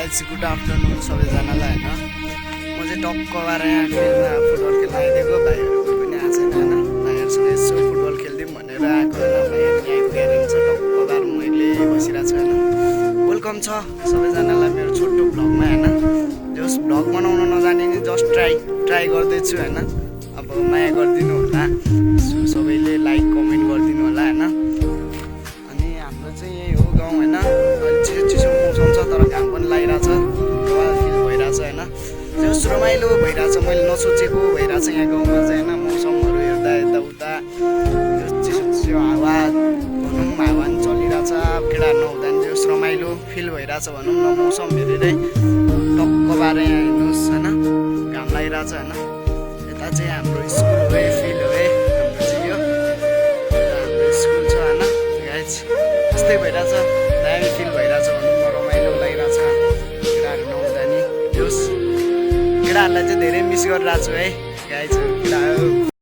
guys good afternoon सबैजनालाई होइन म चाहिँ टक्क भएर यहाँ फिल्डमा फुटबल खेल्न आइदिएको भाइहरूको पनि आएको छैन होइन भाइहरूसँग यसो फुटबल खेलिदिउँ भनेर आएको होइन भाइहरू यहाँ गएर छ टक्क भएर मैले बसिरहेको छु होइन वेलकम छ सबैजनालाई मेरो छोटो भ्लगमा होइन जस भ्लग बनाउन नजाने नि जस्ट ट्राई गर्दैछु होइन अब माया गरिदिनु होला सबैले लाइक कमेन्ट गरिदिनु होला होइन अनि हाम्रो चाहिँ यही हो गाउँ होइन चिसो मौसम छ तर घाम पनि लागिरहेछ फिल भइरहेछ होइन जस रमाइलो भइरहेछ मैले नसोचेको भइरहेछ यहाँ गाउँमा चाहिँ होइन मौसमहरू हेर्दा यताउता चिसो चिसो हावा भनौँ हावा पनि चलिरहेछ केटाहरू नहुँदा नि जस रमाइलो फिल भइरहेछ भनौँ न मौसम हेरेरै टक्क बारे यहाँ हेर्नुहोस् होइन घाम लागिरहेछ होइन यता चाहिँ हाम्रो स्कुल हो फिल्ड हो हाम्रो चाहिँ यो हाम्रो स्कुल छ होइन गाइस यस्तै भइरहेछ दामी फिल भइरहेछ भनौँ न रमाइलो लागिरहेछ केटाहरू नहुँदा नि जोस् केटाहरूलाई चाहिँ धेरै मिस गरिरहेको छु है गाइस केटा